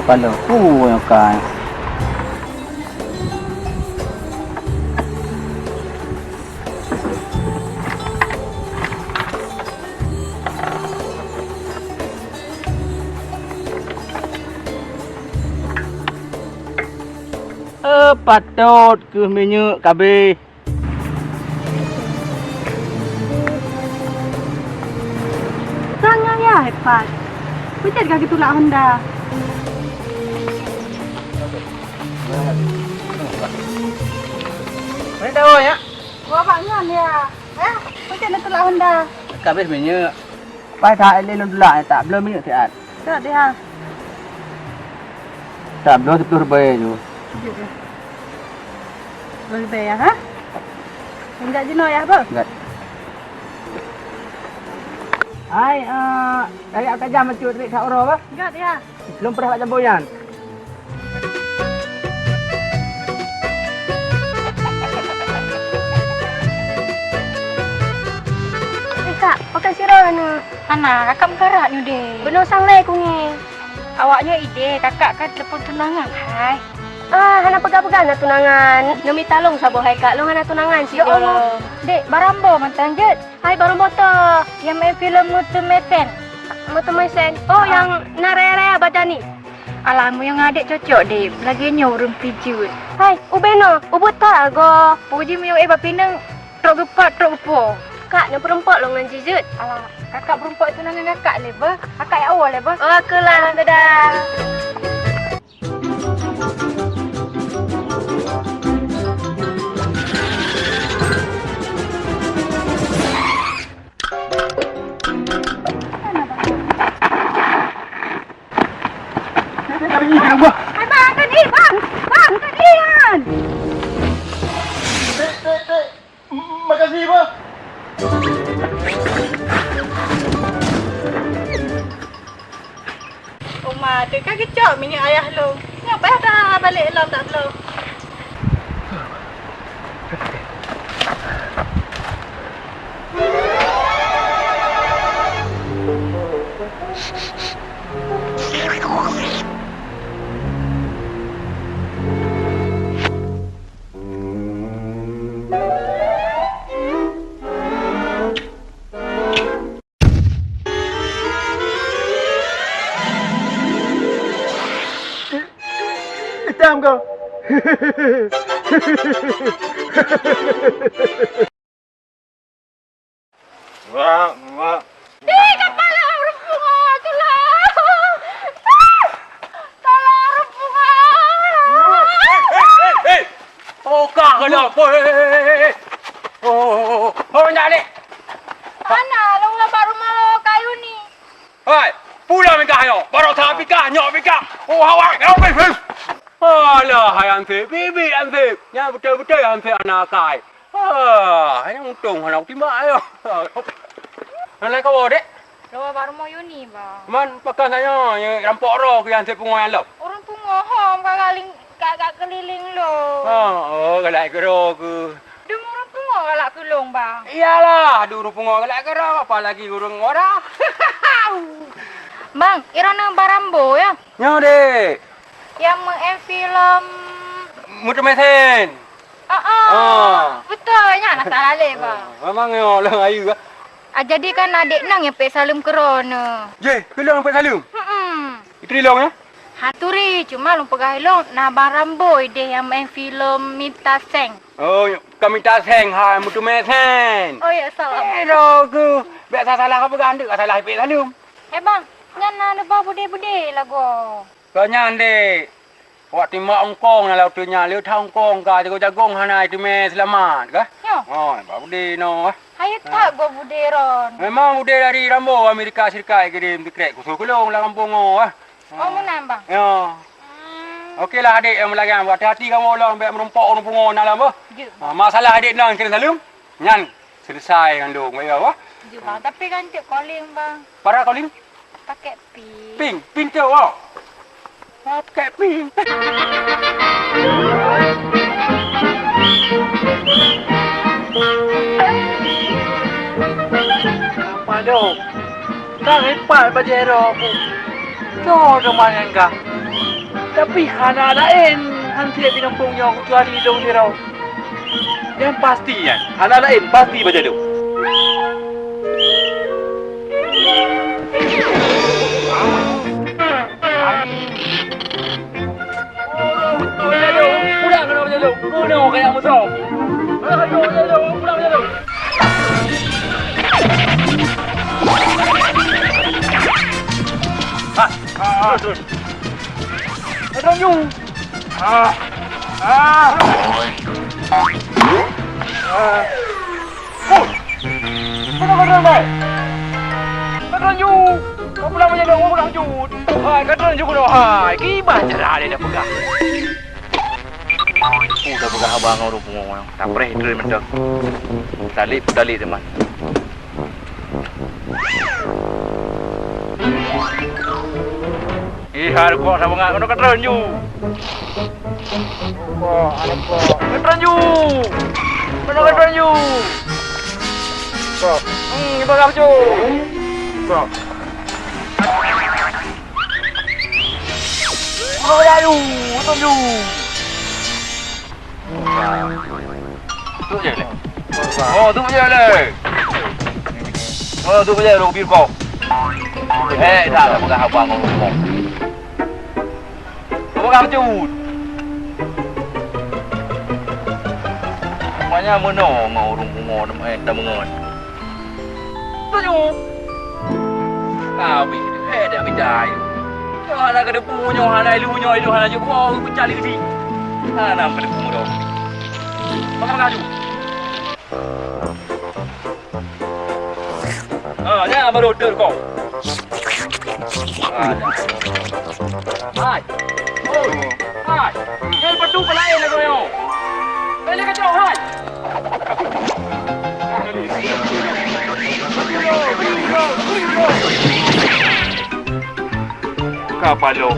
Apa lo? Oh, yang kan. Eh, patot keuh minyeuk kabeh. Sang ayah hebat. Peujeuet ka geutulak Honda. Mana tahu ya? Gua bak ngon ya. Eh, peujeuet neutulak Honda. Kabeh minyeuk. Pai that lé lôn tulak, tak bloe minyeuk siat. Siat dia. Tak bloe sepuluh ribèe ju. Sepuluh ribèe ya, ha? Enggak jinoe ya, Bang? Enggak. Hai, eh, kayak tajam macam trik kat oro, bah? Enggak ya. Lôn peurah bak jambo nyan. Eh, Kak, pakai sira nyoe. Hana, kakak meukarat nyoe deh. Bunoe sang lé kunyeng. Awak nyoe ideh, kakak ka telepon tunangan, hai. Ah, hana peugah-peugah na tunangan. Neumita lôn saboh hai, Kak, lôn hana tunangan. Ya Allah, dek, barambo mantong jeuet. Hai, barô moto nyang main filem Meuteumé Sen. Meuteumé Sen? Oh, nyang na raya-raya badan ni. Alah, meunyoe ngon adek cocok, Dek. Lagèe nyoe ureueng pijeuet. Hai, ubé noe, ubit that goe. Peue jih meunyoe éh bak pineung, trok geupat, trok geupo. Kak, neupeureumpok lôn ngon jih jeuet. Alah, kakak peureumpok itu na ngon kakak lé beuh. Kakak ya Allah lé beuh. Oh, keulah, dadah. Hai, bang, tadi, bang. Bang, tadi kan. Makasih, bang. Uma, teuka geucok minyeuk ayah lôn. Nyoe payah tabalek lom dak bloe. Itam kau. Wah, wah. Ih, kapala ureueng pungo, tolong! Ah! Tolong, ureueng pungo! Hei, hei, hei, hei! Oh, ka keunoe. Hei, hei, hei, hei, hei! Oh, oh, oh, oh, oh, nyak lé! Hana, lôn bak rumoh kayu ni. Hai, pulang mingkah nyoe. Baroe that pih kah, nyoe pih kah. Oh, awak, awak, hei, hei! Alah, hai ansép, biet-biet ansép. Nyan beutôi-beutôi ansép hana akai. Ah, hana untông hana kutimbak ayo. Hana kawoe, Dek? Lôn bak rumoh Yuni, Bang. Man pakon tanyoe, nyang rampok droe keu nyang sép pungo nyan lom? Ureueng pungo hom ka galing, ka, ka keulileng lom. Ha, oh, galak keudroe keu. Dum ureueng pungo galak keu lôn, Bang. Iyalah, dum ureueng pungo galak keudroe, apalagi ureueng wara. Bang, i droeneuh Barambo, ya? Nyoe, Dek. Nyang meu-, eh, filem Meuteumèe Sen. Ah, ah. Ah. Beutôi nyan, asai lé, Bang. Ah, memang nyoe lôn ayu, ah. Ah, jadi kan adék nang nyang pèk saleuem keu droeneuh. Jeh, keu lôn pèk saleuem? Heeh. Ituri lôn, ya? Han turi, cuma lôn peugah lôn, na Barambo idéh nyang main filem Mita Seng. Oh, bukan Mita Seng, hai, Meuteumèe Sen. Oh, ya, salah. Eh, droe keuh. Biasa salah ka peugah, ndeuk ka salah pèk saleuem. Eh, Bang, nyan na leubah budé-budé lagoe. Ka nyan, Dek. Awak timbak Hong Kong na lam uteuen nyan, lheueh that Hong Kong ka jagoe-jagoe hana iteumèe seulamat kah? Nyoe? Oh, bak budé nyoe, eh. Hai that goe budé ron. Memang budé dari Rambo Amerika Serikat kirim sikrek khusos keu lôn lam gampông nyoe, eh. Oh, meunan, Bang? Ya. Hmm. Oke lah, adék nyang meulayan. Hati-hati kamoe lom, bèk meurumpok ureueng pungo na lom, boh. Jeuet, Bang. Ah, masalah adék nang kirim saleuem. Nyan selesai ngon lôn, ya, wah. Jeuet, Bang. Tapi kan cit calling, Bang. Para calling? Pakai pin. Pin, pin tu, wah. Pakai pin. Apa dong? Ka hebat bajèe droe ku. Soe teuma nyang ka? Tapi hana laén han trép di gampông nyoe keucuali lôn sidroe. Nyang pasti nyan, hana laén pasti bajèe lôn. Pulang keunoe bajèe lôn. Keunoe kaya musoh. Aduh, bajèe lôn. Pulang bajèe lôn. Ah, ah, ah. Aduh, nyu. Ah. Ah. Ah. Oi! Kenapa kau terbang? Kau terlanjur! Kau pulang macam mana? Kau pulang jut! Hai, kau terlanjur kau, hai! Kiban cara dia dah pegang. Aku dah pegang abang kau tu, pungo. Tak pereh terus mantap. Talib, talib teman. Eh, hai, kau sama ngak, kau terlanjur. Kok, ada kok. Keteranju! Kena keteranju! Kok. Hmm, kita dah betul. Kok. Kena keteranju! Keteranju! Tu je leh. Oh, tu je leh. Oh, tu je leh, Rubi kok. Eh, dah, dah pegang abang kau. Apa kau cut? Rupanya meunoe ngon ureueng pungo, eh, tameungon. Tuju. Kami, eh, dak bidai. Nyoe hana keudepu, nyoe hana ilu, nyoe ilu hana jeuet, woe, peucah lé geuchik. Hana keudepu doh. Apa kau cut? Ah, nyan baru deuh kong. Ah, nyan. Hai. Oh. Hai. Hai, patu pelayan aku nyoe. Balik kacau, hai. Ka paloh.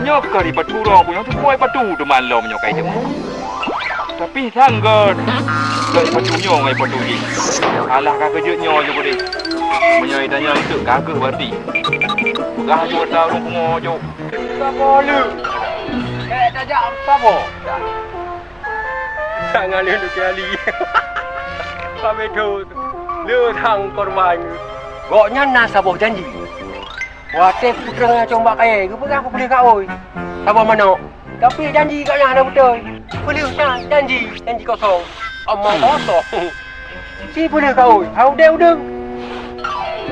Nyoe ka dipatu roh ku nyoe, tukai patu teuma lom nyoe kai teuma. Tapi sanggon. Lôn patu nyoe ngon patu jih. Alah ka keujeuet nyoe ju deh. Meunyoe tanyoe eunteuk ka geuh berarti. Peugah ju ata ureueng pungo jok. Saboh le. Eh, tajak saboh. Tangan lôn tu kali. Sampai tu. Le sang korban. Gobnyan na saboh janji. Watèe putrang nyang cong bak kayèe geupeugah peuleueh kaôi saboh manok, tapi janji gobnyan hana beutôi. Peuleueh na janji, janji kosong, omong kosong. Si peuleueh kaôi, hana udép udeueng.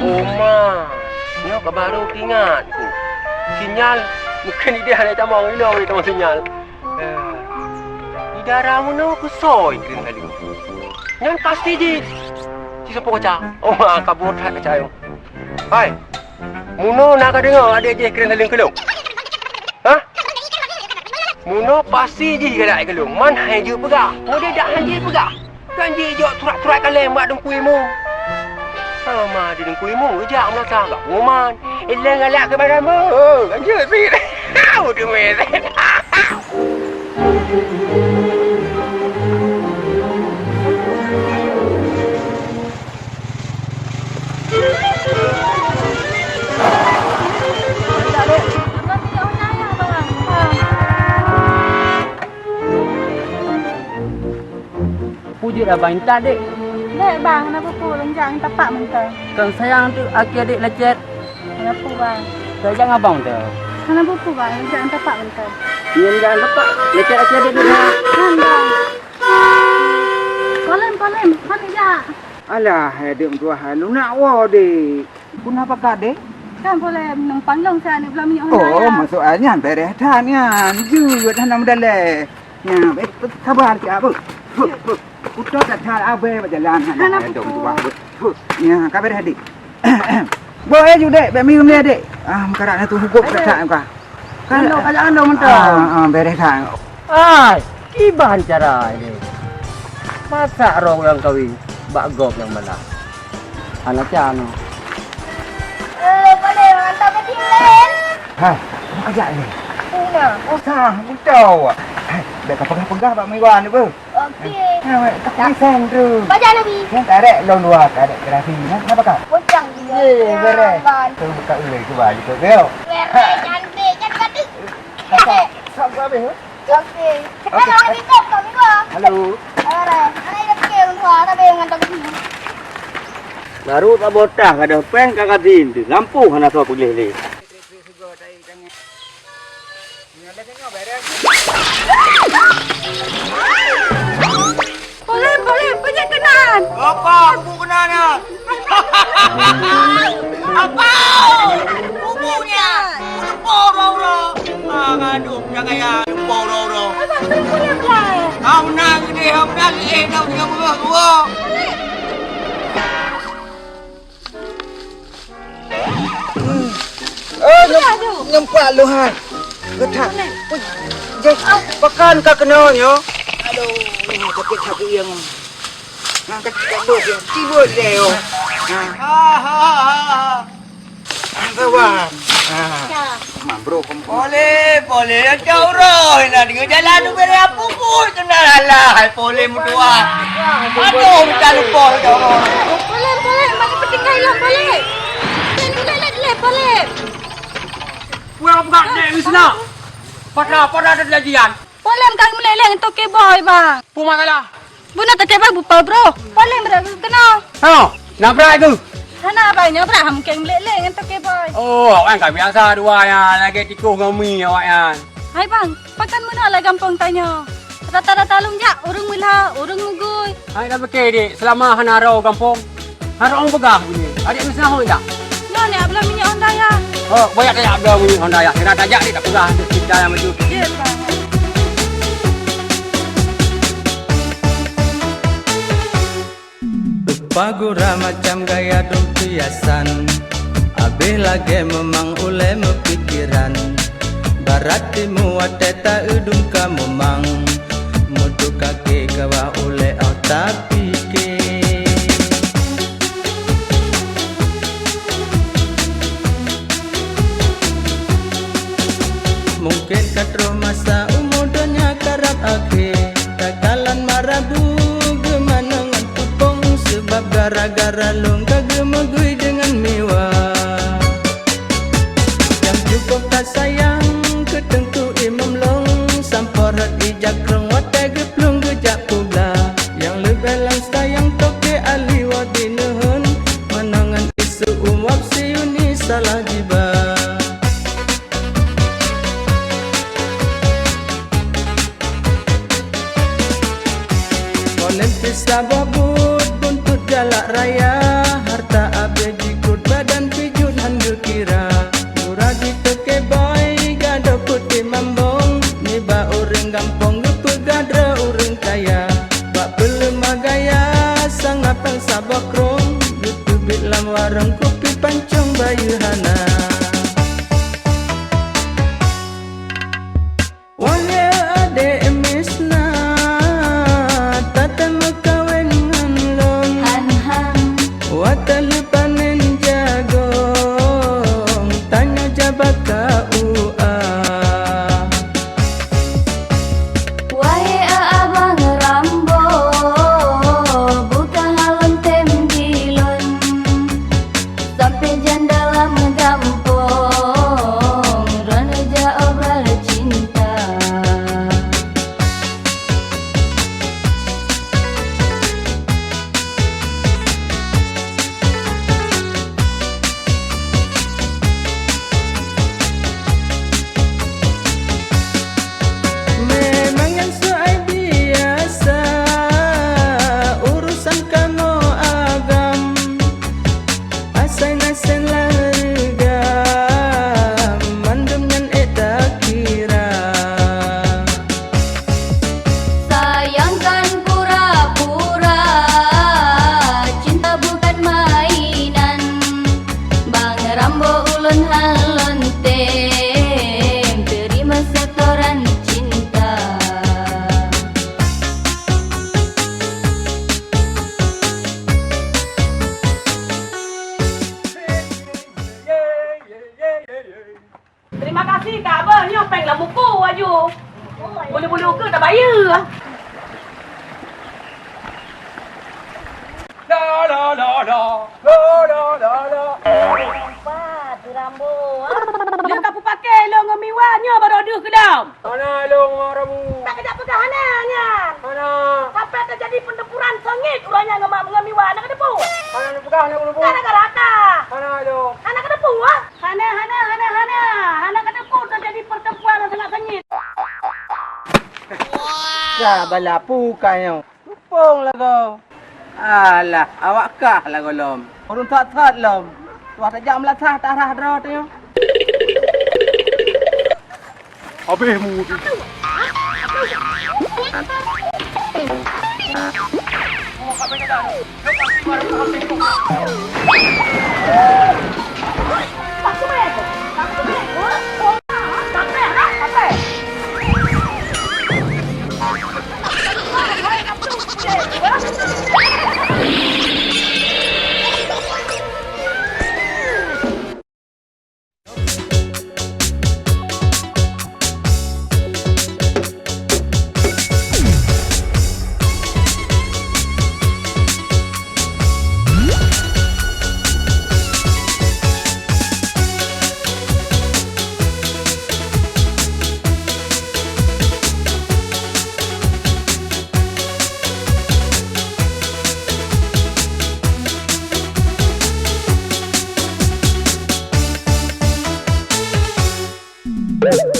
Oma, nyoe ka barô teuingat ku. Sinyal, mungken idéh hana tamong, inoe tamong sinyal. Eh, di dara meunoe keusoe keureun saleueng. Nyan pasti jih si Sopo Kaca. Oma, ka buet that kaca nyoe. Hai, meunoe na ka deungoe adék jih keureun saleueng keu lôn? Hah? Meunoe pasti jih galak keu lôn, man hai jeuet peugah. Meudeh dak han jeuet peugah. Kan jijok surat-surat kaleng bak Teungku Imum. Sama di Teungku Imum geujak meunasah bak pengumuman. Ileng galak keu badan mu. Kan jeuet sit. Uteumé sit. Peue jeuet abang intat, Dek? Dek, bang, hana peue-peue, lôn jak ngon tapak mantong. Kon sayang teuk akhé Dek lecet. Hana peue, bang. Keu jak ngon abang teuh. Hana peue-peue, bang, lôn jak ngon tapak mantong. Nyan jak ngon tapak, lecet akhé Dek deuh. Nyan, bang. Polem, polem, hana jak. Alah, hai deuek meutuah, hai lôn nak woe, Dek. Peue na pakat, Dek? Kan polem numpang lôn siat aneuk blah minyeuk Honda. Oh, ya. Maksud ai nyan beureh that nyan. Jeuet hana meudalèe. Nya, eh, sabar sikit, ah, beuh. Beuh, beuh. Kuto that-that abée bak jalan hana. Hana hai deuek meutuah, beuh. Beuh. Nya, ka beureh, Dek. Boh, eh, ju, Dek, bèk minyeum lé, Dek. Ah, meukarat na tu hukôm that-that ka. Kan ando, kajak ando mantong. Ah, ah, beureh that. Ai, kiban cara ini. Masa roh ureueng kawin bak gob nyang malah. Hana can. Eh, boleh mantap betul, Len. Hai, mak ajak ni. Puna. Usah, betul. Hai, bèk ka peugah-peugah bak Miwan ni, beuh. Okey. Nah, weh, tak pisang tu. Baca Nabi. Yang tak ada lawan luar, tak ada kerapi. Nah, kenapa kau? Bocah dia. Eh, beres. Tu buka ulai tu baju tu, Bel. Beres, cantik, cantik, cantik. Sok gua habis, eh? Okey. Okey. Halo, Nabi Top, kami dua. Halo. Alright. Anak dia kecil, dua, tapi dengan tak kecil. Baru tak botah, ada peng, kakak tin tu. Lampu hana tahu pergi leh. Polem, polem, peunyan keunan! Apa? Bubu keunan, ya? Apa? Bubu nyan! Lupa ura-ura! Ah, aduh, jangan ya, lupa ura-ura! Abang, terus polem lah, eh! Kau nak gede, kau nak gede, kau tengah bengah dua! Polem! Eh, nyem-, nyempak lôn hai. Geutak. Ui, jeh, pakan ka keunoe nyoe. Aduh, sakét that keuieng. Nah, ka, ka beuet, tiba deh, oh. Nah. Ha, ha, ha, ha. Kawan. Nah. Mabruk, kompon. Boleh, boleh. Ada uroe, nak dengar jalan tu beri apa pun. Tenang, alah. Boleh mutuah. Aduh, minta lupa, ya Allah. Polem, polem, bagi petinggai lah, polem. Polem, polem, polem, polem. Pulang peugah dek Wisna. Pada, pada ada janjian. Polem kang meleleng tu ke boy, bang. Peue masalah? Buna tak cebang bupa, bro. Polem bro, kena. Ha, nak berat tu. Hana, bang, nyoe brat mungkin meleleng tu ke boy. Oh, awak kan biasa dua ya, lagi tikus ngon mi awak ya. Hai, bang. Pakan meunoe lam gampông tanyoe. Rata-rata lôn jak, ureueng meulah, ureueng mugui. Hai, dak pike, Dek, seulama hana roe gampông. Harôh peugah bunyi. Adik meusahoe jak. Nyoe, Nek, bloe minyeuk Honda ya. Oh, banyak tajak bloe minyeuk Honda ya. Kira tajak, Dek, tak peugah untuk kita yang maju. Ya, Pak. Rupa gura macam gaya dum hiasan, abéh lagée meumang ulée meupikeran. Barat timu watée ta-eu dum ka meumang, meuduek kaki kawah ulée óh tapike. Mungken ka troh masa umu donya karab akhé, takalon marabu geumanö ngon tupông, sabab gara-gara lôn ka geumeugui deungon miwa. Nyang cukôp tasayang keu teungku imum lôn, sampoe rot ija krông watée geuplueng geujak peublah. Nyang leubeh lam sayang toke aliwa dineuheun, manö ngon isu uwab siuni salah jiba. Polem pih saboh buet buntut galak raya, harta abéh jikut Gampông geupeugah droe ureuëng kaya, bak peuleumah gaya, sangap bansa boh krong, geuteubiet lam warong kupi pancong bayeue hana. Wahé adék Misna, tatem meukawen ngon lôn. Han-han. Watée lheueh panen jagong, tanyoe jak bak K U A. Wahé abang Rambo, buka halon tem di lôn. Sampai jan dalam gampông, droeneuh jak obral cinta. Memang nyan soai biasa, urusan kamoe agam. Asai na sén lareugam, mandum nyan ék takira. Sayangkan pura-pura, cinta bukan mainan. Bang Rambo ulôn halon tem, terima setoran cinta. Terima kasih, Kak Abah. Nyoe péng lam buku aju. Bulu-bulu ke tak bayar? La, la, la, la. La, la, la, la. Empat, Rambo, ah. Dia tak pakai lo ngon miwa, nyoe baru deuh ke dalam. Hana lôn ngon Rabu. Tak kejak peugah hana nyan. Hana. Sampai terjadi pertempuran sengit urang nyan ngon ma-, ngon miwa, hana keudeupu. Hana neupeugah lôn Rabu. Gara-gara ka. Hana lôn. Hana keudeupu, ah. Hana, hana, hana, hana. Hana keudeupu terjadi pertempuran yang sangat sengit. Ka balapu ka nyoe. Muphom lagoe. Alah, awak kah lagoe lom. Ureueng that-that lom. Tuah tajak meulasah tarah droe teuh. Habéh mu.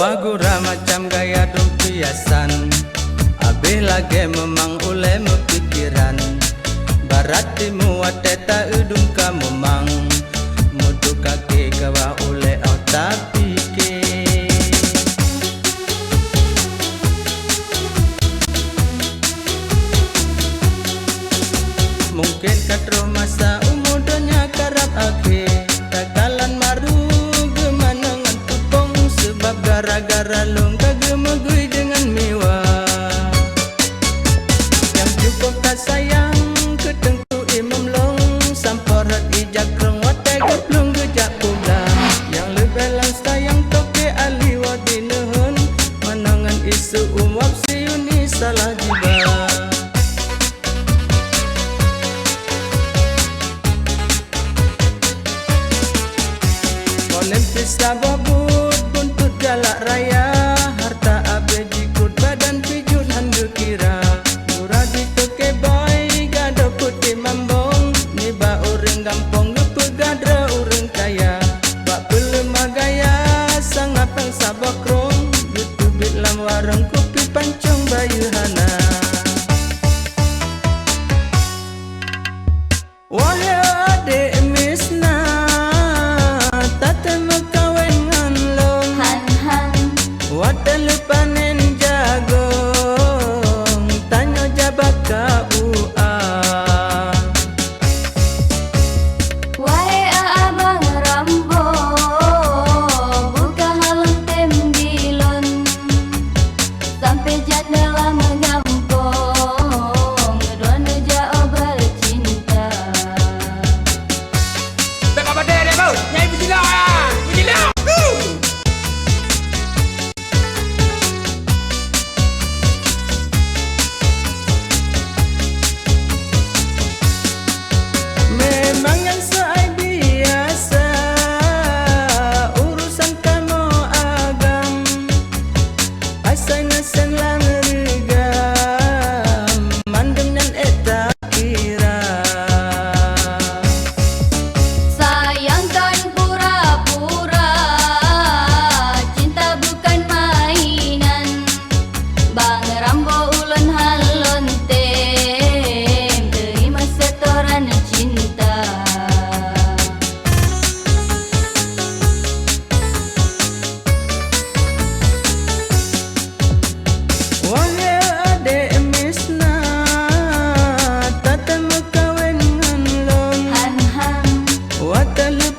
Pagura macam gaya dum piasan, abéh lagée meumang ulée meupikeran. Barat timu watée taeudum ka meumang, meuduek kaki kawah ulée óh tapike. Mungken ka troh masa umu donya karab akhé, takalon maru geumanö ngon tupông, sabab gara-gara lôn ka geumeugui deungon miwa. Nyang cukôp tasayang keu teungku imum lôn, sampoe rot ija krông watée geuplueng geujak peugah. Nyang leubeh lam sayang toke ahli wadi neuheun, manö ngon isu umu siuni salah jiba. Polém pih saboh buet, buntut galak raya, harta abéh jikôt, badan pih jeuet han geukira. Gura jitoke boy, gadôh peuti mambong, nibak ureueng gampông geupeugah droe ureueng kaya. Bak peuleumah gaya, sangap bansa boh krông, geuteubiet lam warông kupi pancong bayeue hana. Wahé adék Misna, tatem meukawen ngon lôn. Han-han. Watée lheueh panen jago, Seng lam reugam, mandum nyan ék takira. Sayang kon pura-pura, cinta bukan mainan. Bang Rambo ulôn han lôn tem, teurimong setoran cinta. Wahé adék Misna, tatem meukawen ngon lôn. Han, han. Watée